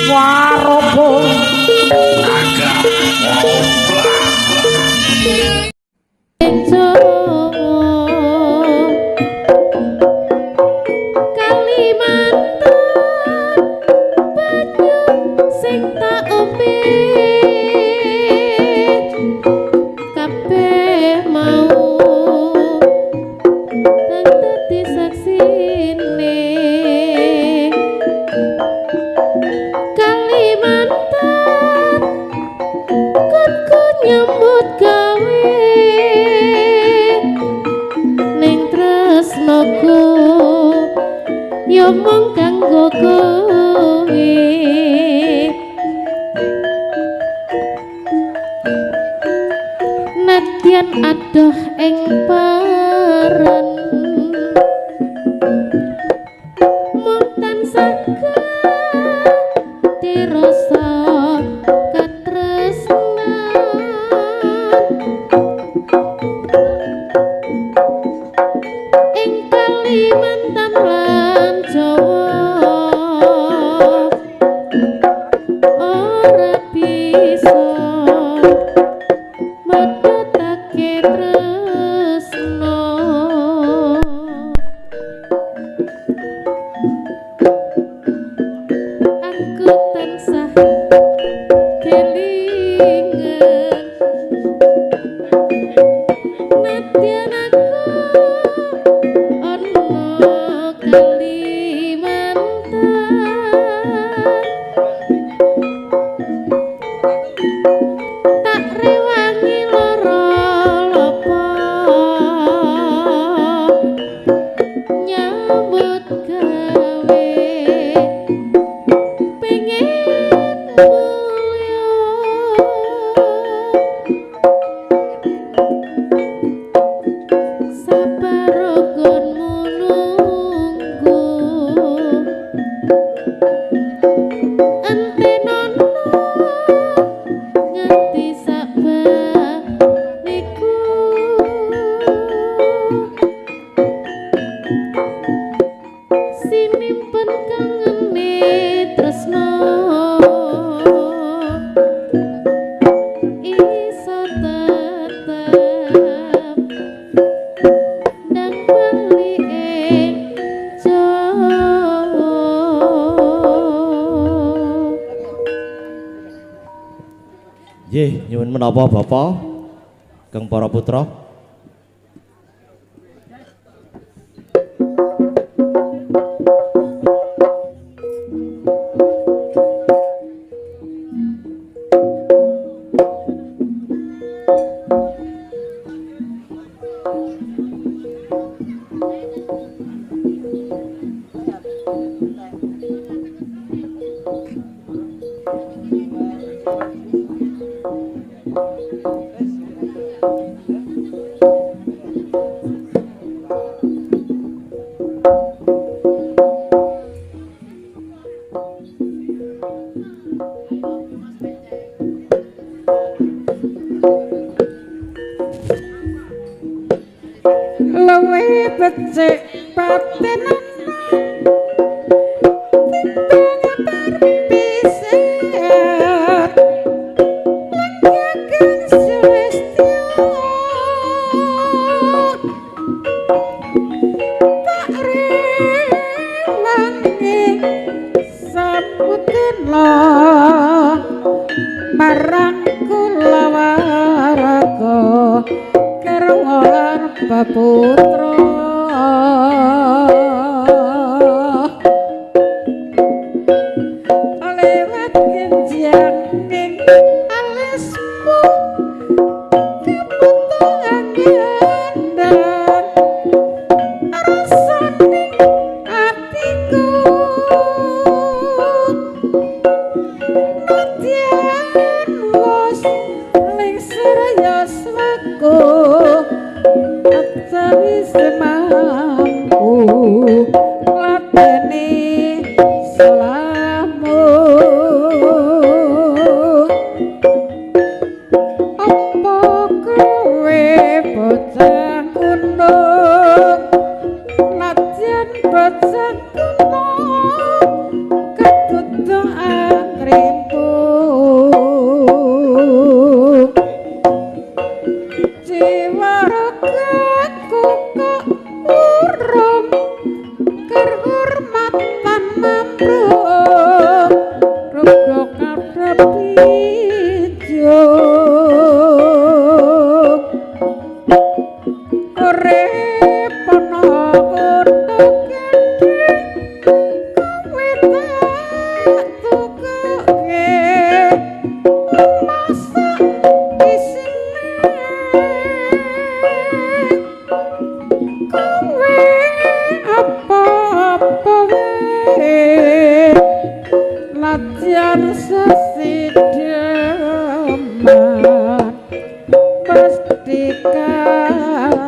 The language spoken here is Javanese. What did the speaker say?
Waropo Naga Omplang. Kalimantan banyu sing tak ombe kabeh mau kang dadi saksine. Kalimantan konku nyambut gawe ning tresnoku ya mung kanggo kowe. Nadyan adoh ing peren mung tansah dirasa katresnan ing Kalimantan lan Jawa ora bisa medhotake tresna. Aku tansah kelingan nadyan aku ana Kalimantan tak rewangi lara lopo nyambut gawe pengen mulya sabar nggonmu nunggu entenono nganti sakbariku. Sinimpen kangene tresno iso tetep nang bali ing Jawa. Nggih, nyuwun menapa Bapak kang para putra? Luwih becik paten timbang perpisahan langgaken sulastya tak rewangi samudena marang kulawarga garwa lan peputra. Lewat genjang ing alismu kemutangan dan rasane atiku nadyan wis lingsir yuswaku wis mampu ngladeni salahmu. Apa kowe bocah gunung nadyan bocah gunung Urip ana kutha gedhe, kowe tak tukoke masak isine. Kowe apa-apa wae, latihan sesideman mesti kasembadan.